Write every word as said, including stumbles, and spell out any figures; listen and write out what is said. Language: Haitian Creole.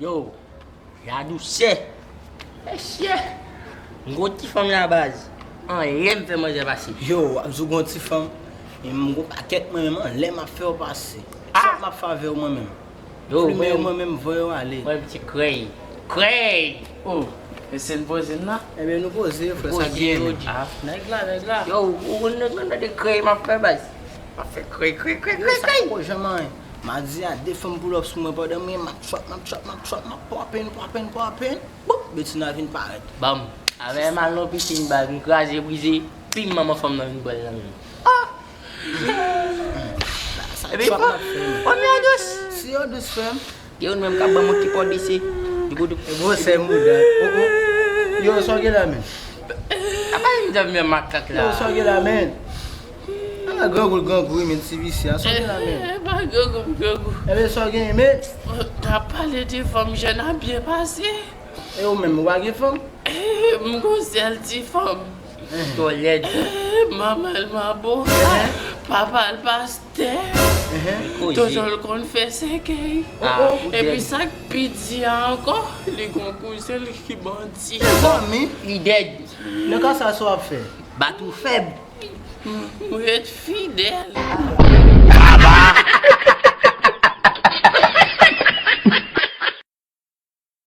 Yo, la dousè. Mesye, m gon ti fanm la baz. Anlè m fè manzè pase. Yo, w ap di w gon ti fanm. E m gon pakèt mwen menm, anlè m ap fè w pase. Sa m ap fè avè w mwen menm. Yo, plimen yo mwen menm, voye yo ale. Mwen ti krèy. Krèy! Oh, e se n poze n la? Ebyen, nou poze, frè, sa gen men. Ah, nèg la, nèg la. Yo, ou konn nèg la, de krèy m ap fè, baz. M ap fè krèy, krèy, krèy, krèy, krèy. Yo, sa poko janm anyen. M a di a de fanm pull up sou mwen pandan mwen, m ap chòt, m ap chòt, m ap chòt, m ap pòpen, pòpen, pòpen. Boup, Betina vin parèt. Banm. Avè m al nan pisin, baz, m kraze, brize, pim, manman fanm nan vin pran l nan men m. Ah! Epi fanm yo dous. Si yo dous, frè m. Yo menm k ap ban m yon ti pòdise. Douboudoubou. Gwosè mouda. Oh, oh. Yo, sa w gen la, men? Apa yon dam yon makak la? Yo, sa w gen la, men? Ala grangou l grangou, wi, men ti visye a. Sa w gen la, men? Eh, pa grangou m grangou. Ebyen, sa w gen, men? T ap pale de fanm, jèn ap byen pase. E ou menm, ou pa gen fanm? Eh, m gon sèl ti fanm. Twò lèd. Eh, manman l mabo. Papa l pastè. Tonton l konn fè sèkèy. Ah, ou dèd. Epi sa k pi di a ankò, li gon kouzen l ki bandi. Mezanmi. Li dèd. Nan ka sa, sa w ap fè? Bat ou fèb. M ret fidèl.